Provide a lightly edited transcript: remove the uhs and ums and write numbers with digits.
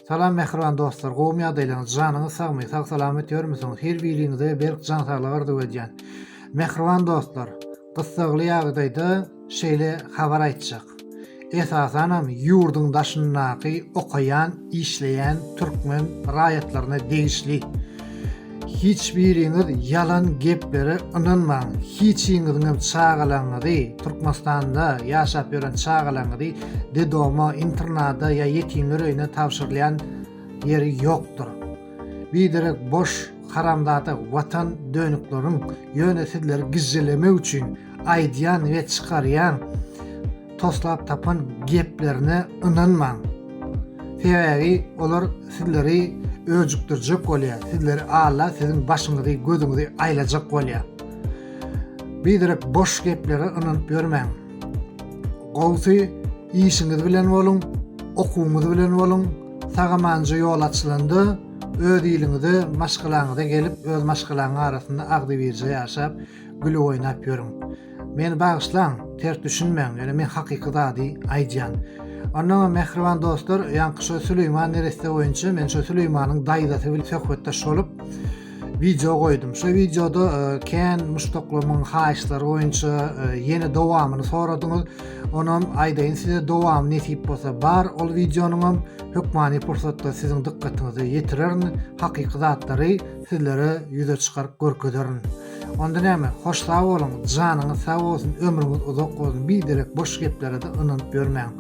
Salam mähriban dostlar, gowumy ýagdaýlaryňyz, janyňyz sagmy, sag salamat ýörmüsiňiz, her biriňize berk jan saglyk arzuw edýän. Mähriban dostlar, gyssagly ýagdaýda şeýle habar aýtjak. Esasanam ýurduň daşyndaky okaýan, işleýän türkmen raýatlaryna degişli. Hiç biriňiz ýalan geplere ynanmaň. Hiçiňiziňem çagalaňyzy, Türkmenistanda ýaşap ýören çagalaňyzy dedoma, internada ýa ýetimler öýüne tabşyrylýan ýeri ýokdur. Biderek boş haramzada watan dönükleriň ýöne sizleri gizjelemek üçin aýdýan we çykarýan toslap tapan geplerine ynanmaň. Sebäbi olar sizleri öjükdirjek bolýar, sizleri aldap siziň başyňyzy, gözüňizi aýlajak bolýar. Biderek boş geplere ynanyp ýörmäň. Gowusy işiňiz bilen boluň, okuwyňyz bilen boluň, sag-amanja ýol açylanda öz iliňize, maşgalaňyza gelip, öz maşgalaňyň arasynda agzybirje ýaşap, gülüp oýnap ýörüň. Meni bagyşlaň, ters düşünmäň, ýöne men hakyky zady aýdýan. Onnoňam mähriban dostlar, ýaňky şo Süleýman neresse boýunça men şo Süleýmanyň daýzasy bilen söhbetdeş bolup wideo goýdum. Şo wideoda e, kän muşdaklarymyň haýyşlary boýunça e, ýene dowamyny soradyňyz. Onam aýdaýyn size dowamy nesip bolsa bar ol wideonyňam hökmany pursatda siziň dykgatyňyza ýetirerin. Hakyky zatlary sizlere ýüze çykaryp görkezerin. Onda näme, hoş sag boluň, janyňyz sag bolsun, ömrüňiz uzak bolsun, biderek boş geplere-de ynanyp ýörmäň.